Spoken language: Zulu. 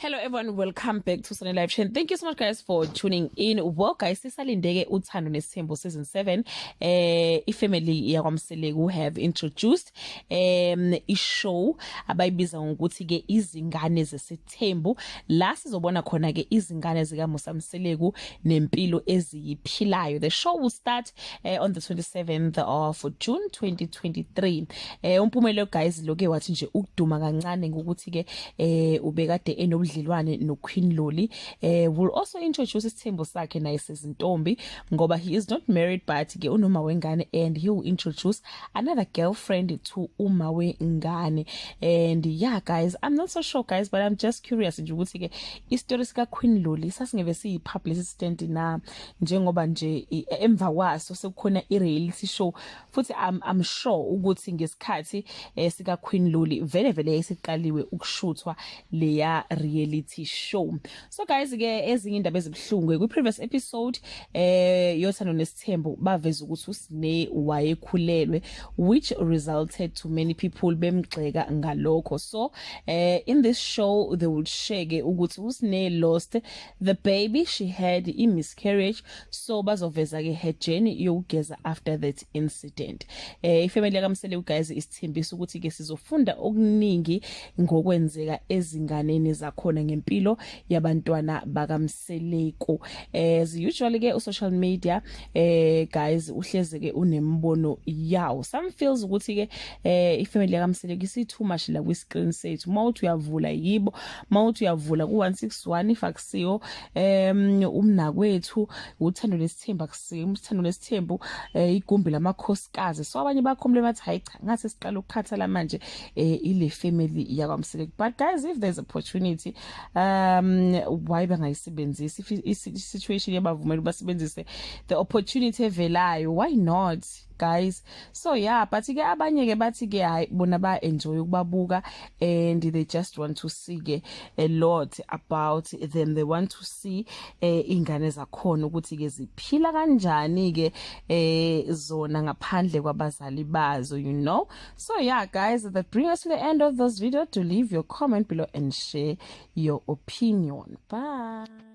Hello everyone, welcome back to Sunday Live Chain. Thank you so much guys for tuning in. Well guys, sisalindeke Uthando Nesithembu season 7. Ifamily yakwaMseleku have introduced ishow abayibiza ngokuthi ke Izingane Zesithembu. La sizobona khona ke izingane zika Musa Mseleku nempilo eziyiphilayo. The show will start on the 27th of June 2023. UMpumelelo guys loke wathi nje ukuduma kancane ngokuthi ke ubekade enobudlelwane no Queen Loli. Will also introduce isithembu sakhe naye sezintombi ngoba he is not married, but ke unoma wengane, and he will introduce another girlfriend to uma wengane. And yeah guys, I'm not so sure guys, but I'm just curious nje ukuthi ke istory sika Queen Loli sasingeve siyi publicity stunt na, njengoba nje emva kwaso sekukhona i reality show. Futhi I'm sure ukuthi ngesikhathi sika Queen Loli vele vele yayisiqaliwe ukushuthwa leya reality show. So guys ke, ezinye indaba ezibuhlungu, kwi previous episode yoThando Nesithembu baveza ukuthi uSne wayekhulelwe, which resulted to many people bemgxeka ngalokho. So in this show they will share ke ukuthi uSne lost the baby, she had a miscarriage, so bazoveza ke her journey yokugeza after that incident. Ifamily kaMseleku guys isithembisa ukuthi ke sizofunda okuningi ngokwenzeka ezinganeni zakhona, ngempilo yabantwana bakaMseleku. As usually ke, social media guys uhleze ke unembono yawo. Some feels ukuthi ke ifamily kaMseleku isi too much la kwi screen sethu. Mawuthi uyavula yibo, mawuthi uyavula ku 161, if akusiyo Umnakwethu, Uthando Nesithembu, akusiyo Uthando Nesithembu, Igumbi Lamakhosikazi. So abanye bakhombile bathi, "Hayi cha, ngathi siqala ukukhathala manje ile family yakwaMseleku." But guys, if there's opportunity, why bangayisebenzisi? If i-situation yabavumela basebenzise the opportunity evelayo, why not guys? So yeah, but ke abanye ke bathi ke hayi, bona ba enjoy ukubabuka and they just want to see ke a lot about them. They want to see ingane zakhona ukuthi ke ziphila kanjani ke zona ngaphandle kwabazali bazo. So yeah guys, that brings us to the end of this video. To leave your comment below and share your opinion. Bye.